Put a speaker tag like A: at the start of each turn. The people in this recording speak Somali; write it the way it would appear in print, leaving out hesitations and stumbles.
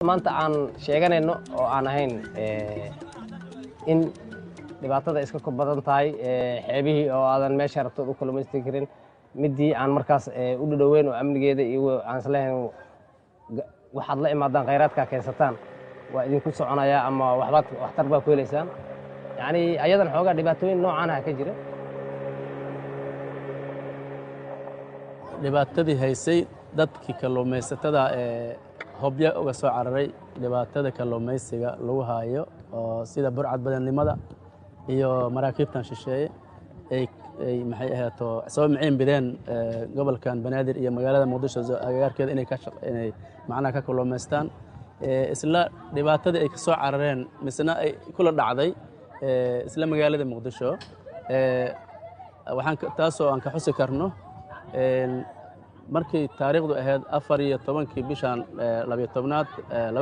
A: Maanta aan sheeganayno oo aan ahayn in dhibaatada iska ku badan tahay xeebihii oo aadan meesha rabtood u kalluumaysan karin, midii aan markaas u dhadhoweyn oo amnigeeda iyo aan islahayn waxaad la imaadaan khayraadkaa keensataan waa idinku soconayaa ama waxbaad waxtar baa ku helaysaan. Yacni ayadan xoogaa dhibaatooyin noocaan ah ka jira.
B: Dhibaatadii haysay dadkii kalluumaysatada ee Hobyo uga soo cararay, dhibaatada kalluumaysiga lagu haayo oo sida burcad badannimada iyo maraakiibtan shisheeye ay maxay ahaato soo miciin bideen gobolkan Banaadir iyo magaalada Muqdisho agagaarkeeda inay inay macnaha ka kalluumaystaan, isla dhibaatadii ay ka soo carareen misna ay kula dhacday isla magaalada Muqdisho. Waxaan taasoo aan ka xusi karno markii taariikhdu ahayd 14-kii bishan 12aad.